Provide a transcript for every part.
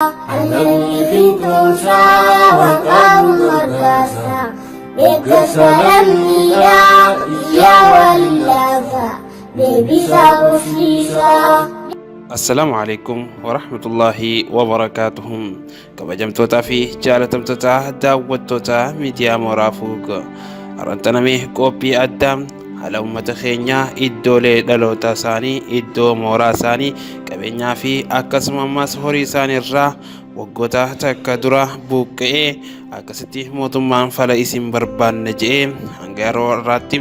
Allamni fintuunsaa waan qabu gargaarsa. Deeggarsa lammiidhaa iyyaa waliin laata. Deebisaa qubsiisaa. Assalaamu alaikum warahmatullaahi wabarakaatuhum. Kabajamtootaa fi jaalatamtoota daawwattoota miidiyaa Mooraa Fuug. Har'antaname qophii addaa haala uummata keenyaa iddoolee dhaloota isaanii, iddoo mooraa isaanii, qabeenyaa fi akkasuma ammas horii isaanii irraa waggoota takka dura buqqa'ee akkasitti mootummaan fala isin barbaanna je'ee hanga yeroo irraatti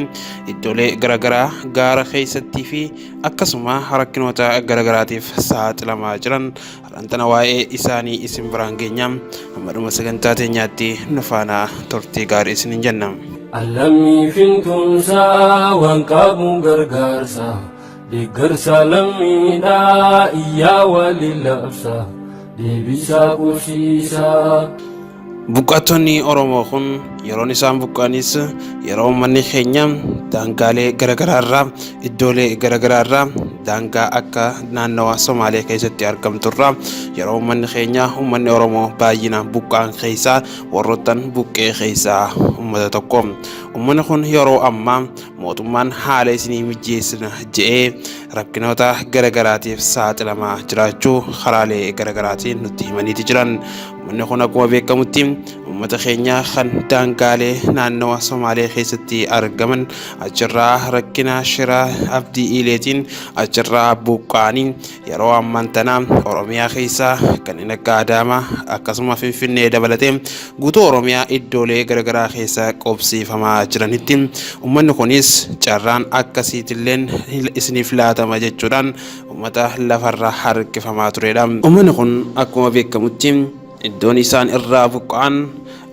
iddoolee garaagaraa gaara keessattii fi akkasuma rakkinoota garaagaraatiif saaxilamaa jiran har'antana waa'ee isaanii isin biraan geenya. Hamma dhuma sagantaa teenyaatti nu faana turtii gaarii isiniin jenna. Allamii fintuunsaa waan qabu gargaarsa. Deeggarsa lammiidhaa iyyaa waliin labsa. Deebisaa qubsiisaa. Buqqaatonni Oromoo kun yeroon isaan buqqaanis yeroo uummanni keenya daangaalee garaagaraa irraa iddoolee garaagaraa irraa daangaa akka naannawa Somaalee keessatti argamtu irraa yeroo uummanni keenya uummanni Oromoo baay'inaan buqqaan keessaa warroottan buqqee keessaa uummata tokko. Uummanni kun yeroo ammaa mootummaan haala isinii mijeessina je'ee rakkinoota garaagaraatiif saaxilamaa jiraachuu karaalee garaagaraatiin nutti himaniiti jiran. Uummanni kun akkuma beekamutti uummata keenya kan daangaalee naannawa Somaalee keessatti argaman achirraa rakkina shira Abdii Iileetiin achirraa buqqa'anii yeroo ammaan tana Oromiyaa keessaa kanneen akka Adaamaa akkasuma Finfinnee dabalatee guutuu Oromiyaa iddoolee garaagaraa keessa qubsiifamaa jiranitti uummanni kunis carraan akkasiitilleen isiniif laatama jechuudhaan uummata lafarra harkifamaa turedha. Uummanni kun akkuma beekamutti iddoon isaan irraa buqqa'an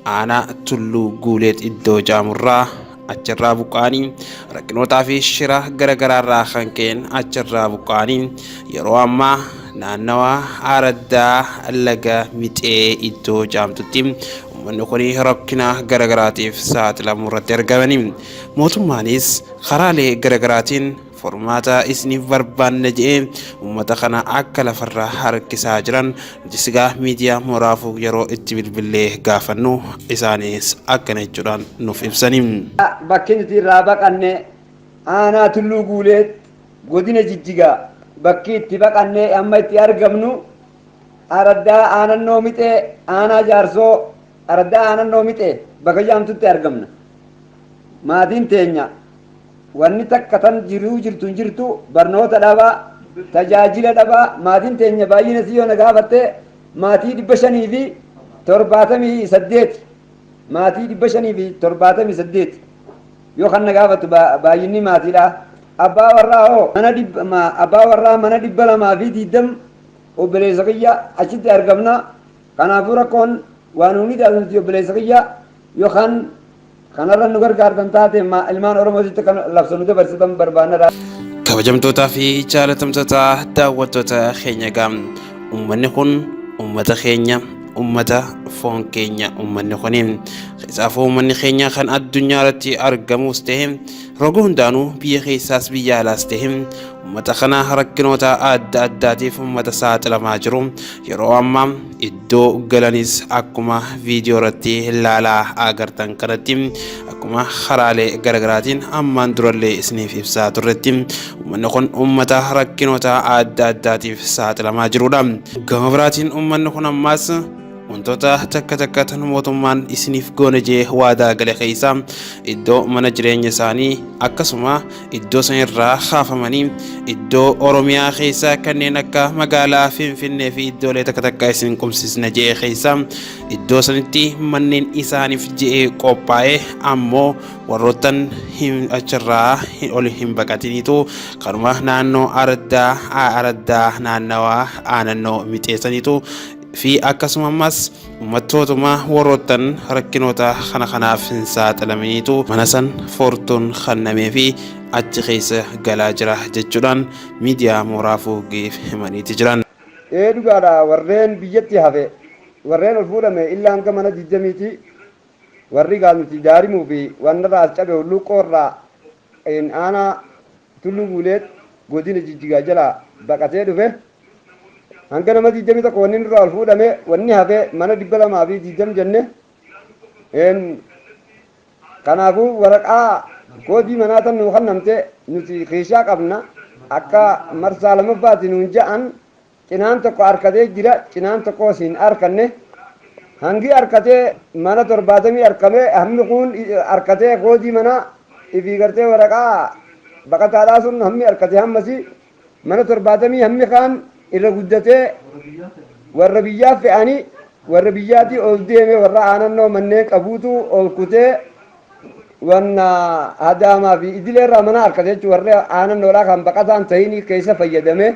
aanaa Tulluu Guuleet iddoo jaamurraa achirraa buqqa'anii rakkinootaa fi shira garaagaraarraa kan ka'een achirraa buqqa'anii yeroo ammaa naannawa araddaa laga mixee iddoo jaamtutti uummanni kun rakkina garaagaraatiif saaxilamuu irratti argamanii. Mootummaanis karaalee garaagaraatiin furmaata isiniif barbaanna je'ee uummata kana akka lafarraa harkisaa jiran nuti sigaa miidiyaa Mooraa Fuug yeroo itti bilbillee gaafannu isaanis akkana jechuudhaan nuuf ibsanii. Bakki nuti irraa baqanne aanaa Tulluu Guuleet godina Jijjigaa bakki itti baqanne amma itti argamnu araddaa aanannoo mixee aanaa Jaarsoo araddaa aanannoo mixee bakka jaamtutti argamna. Maatiin teenya wanni takka tan jiruu jirtu hin jirtu, barnoota dhabaa, tajaajila dhabaa. Maatiin teenya baay'ina si yoo na gaafatte maatii 578, maatii 578 yoo kan na gaafattu baay'inni maatiidha. Abbaa warraa hoo mana dhibba, abbaa warraa mana 220, obboleessa kiyya achitti argamna. Kanaafuu rakkoon waan hundi taatu nuti obboleessa kiyya yookaan kanarra nu gargaartan taate ilmaan Oromootitti kan labsa nu dabarsitan barbaannadha. Kabajamtootaa fi jaalatamtoota daawwattoota keenya egaa uummanni kun uummata keenya, uummata foon keenya. Uummanni kun keessaafuu uummanni keenya kan addunyaa irratti argamus ta'e roga hundaanuu biyya keessaas biyya alaas ta'e uummata kana rakkinoota adda addaatiif uummata saaxilamaa jiru. Yeroo ammaa iddoo galanis akkuma viidiyoo irratti ilaalaa agartan kanatti akkuma karaalee garaagaraatiin ammaan durallee isiniif ibsaa turretti uummanni kun uummata rakkinoota adda addaatiif saaxilamaa jirudha. Gama biraatiin uummanni kun ammaas wantoota takka takka tan mootummaan isiniif goone jee waadaa gale keessaa iddoo mana jireenya isaanii akkasuma iddoo sanirraa kaafamanii iddoo Oromiyaa keessa kanneen akka magaalaa Finfinnee fi iddoolee takka takka isin qubsiisna jee keessa iddoo sanitti manneen isaaniif jee qophaa'e ammoo warroottan achirraa ol hin baqatiniitu kanuma naannoo araddaa naannawaa aanannoo mixeessaniitu fi akkasuma ammas uummattootuma warroottan rakkinoota kana kanaaf hin saaxilaminiitu mana san foortuun kennamee fi achi keessa galaa jira jechuudhaan miidiyaa Mooraa Fuugiif himaniiti jiran. Ee, dhugaadha. Warreen biyyatti hafe, warreen ol fuudhame illaa hanga mana 20ti. Warri gaa nuti daarimuu fi wannarraa as cabe hulluuqqoo irraa aanaa Tulluu Guuleet godina Jijjigaa jalaa baqatee dhufe. Hanga nama 21 wanni nurraa ol fuudhame, wanni hafe mana 220 jenne. Kanaafuu waraqaa koodii manaa tan nuu kennamte nuti keeshaa qabna. Akka marsaa lammaffaati nuun ja'an, cinaan tokko harkatee jira, cinaan tokko hin harkanne. Hangi harkatee mana 70 harkame, hammi kun harkatee koodii manaa ifii gartee waraqaa baqataadhaa sun hammi harkatee hammasi mana 70, hammi kaan irra guddatee warra biyyaa fe'anii, warra biyyaatii ol deeme, warra aanannoo manneen qabuutu ol kutee wanna Adaamaa fi idileerraa mana harkate jechuun, warra aanannoodhaa kan baqataan ta'inii keessa fayyadame.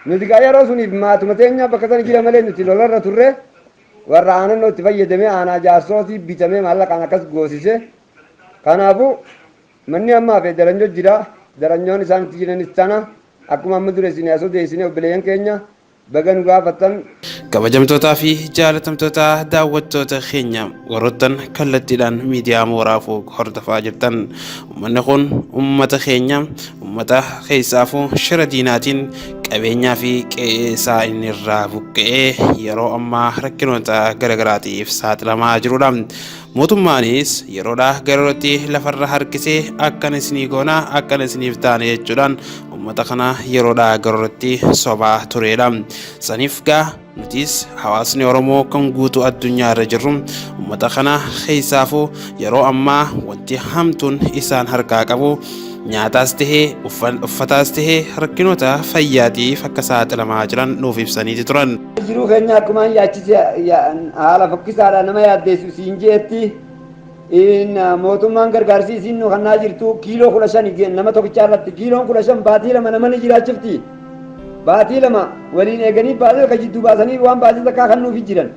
Nuti gaa yeroo suniif maatuma teenya bakka sana jira malee nuti lolarra turre. Warra aanannoo itti fayyadame, aanaa jaarsootii bitamee maallaqaan akkas goosise. Kanaafuu manni amma hafe Daranjoo jira. Daranjoon isaan itti jiranis tana akkuma amma dura isin asoo deessine. Obboleeyyan keenya, baga nu gaafattan. Kabajamtootaa fi jaalatamtoota daawwattoota keenya, warroottan kallattiidhaan miidiyaa mooraafuu hordofaa jirtan, uummanni kun uummata keenya, uummata keessaafuu shira diinaatiin qabeenyaa fi qe'ee isaa inni irraa buqqa'ee yeroo ammaa rakkinoota garaagaraatiif saaxilamaa jirudha. Mootummaanis yeroodhaa gara yerootti lafarra harkisee akkana isinii goonaa, akkana isiniif taane jechuudhaan uummata kana yeroodhaa gara yerootti sobaa turedha. Saniif gaa nutis hawaasni Oromoo kan guutuu addunyaa irra jirru uummata kana keessaafuu yeroo ammaa wanti hamtuun isaan harkaa qabu nyaataas tahee, uffataas tahee, rakkinoota fayyaatiif akka saaxilamaa jiran nuuf ibsaniiti turan. Jiruu keenya akkuma yaachise haala fokkisaadha nama yaaddeessu siin jeetti. Mootummaan gargaarsi isiin nu kannaa jirtu kiiloo 15 nama tokkicha irratti. Kiiloon 15 baatii 2 nama ni jiraachifti. Baatii 2 waliin eeganii baatii tokko jidduu baasanii waan baatii takkaa kan nuuf jiran.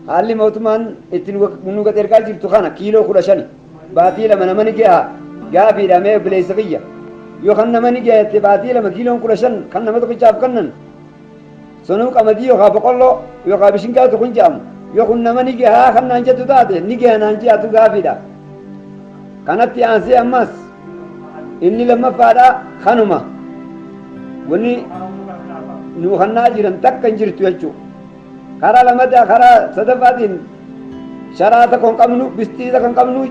Haalli mootummaan itti nu ergaa jirtu kana kiiloo 15 baatii 2 nama ni gaha gaafiidha. Mee obboleessa kiyya, yoo kan nama ni gahe baatii 2 kiiloon 15 kan nama tokkichaaf kennan sunuu qamadii yookaan boqqolloo yookaan bishingaatu kun jedhamu, yoo kun nama ni gahaa kan naan jettu taate, ni gaha naan jedhatu gaafiidha. Kanatti aansee ammas inni lammaffaadha, kanuma wanni nu kannaa jiran takka hin jirtu jechuudha. Karaa lammataa, karaa sadaffaatiin sharaa tokko hin qabnu, bistii tokko hin qabnu.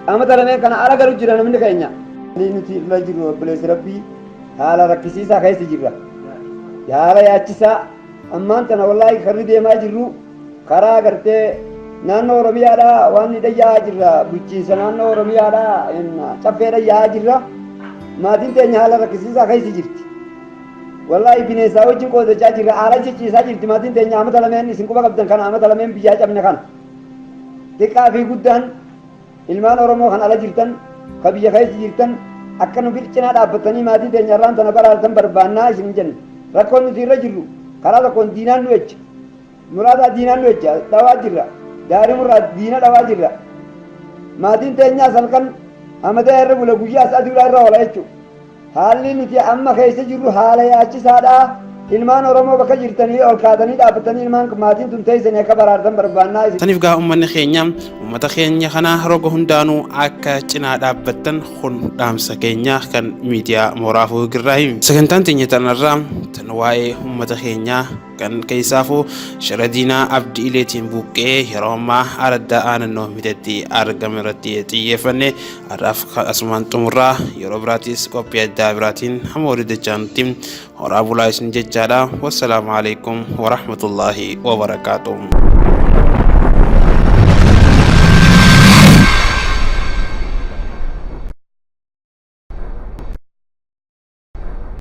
Amata lameen kana ala galu jira namni keenya. Nuti irra jirru, obboleessi Rabbii, haala rakkisiisaa keessa jirra. Haala yaachisaa ammaan tana wallaahi karri deemaa jirru karaa gartee naannoo Oromiyaadhaa waan ni dhayyaa jirra, bulchiinsa naannoo Oromiyaadhaa caffee dhayyaa jirra. Maatiin teenya haala rakkisiisaa keessa jirti. Wallaahi bineensaa wajjin qoodachaa jirra, haala cicciisaa jirti maatiin teenya. Amata lameen isin quba qabdan kana, amata lameen biyyaa cabne kana. Xiqqaa fi guddaan ilmaan Oromoo kan ala jirtan, ka biyya keessa jirtan, akka nu cinaa dhaabbatanii maatii teenya irraan tana baraartan barbaannaa isin jenna. Rakkoon nuti irra jirru karaa tokkoon diinaan nu echa. Muraadaa diinaan nu echa dhawaa jirra. Daarimurraa diina dhawaa jirra. Maatiin teenyaas halkan hamadaa irra bula, guyyaas aduudhaa irra oola jechuudha. Haalli nuti amma keessa jirru haala yaachisaadha. Ilmaan Oromoo bakka jirtanii ol kaatanii dhaabbatanii ilmaan maatiin tun teessanii akka baraartan barbaannaa. Saniif gaa uummanni keenya, uummata keenya kana roga hundaanuu akka cinaa dhaabbattan kun dhaamsa keenya kan miidiyaa mooraa fuugirraahi. Sagantaan teenya tanarraa tan waa'ee uummata keenyaa kan keessaafuu shira diinaa Abdii Ileetiin buqqee yeroo ammaa araddaa aanannoo mitetti argame irratti xiyyeeffanne har'aaf asumaan xumurraa. Yeroo biraatis qophii addaa biraatiin hamma walii dachaanutti horaa bulaa isin jechaadha. Wassalaamu alaikum warahmatullaahi wabarakaatuh.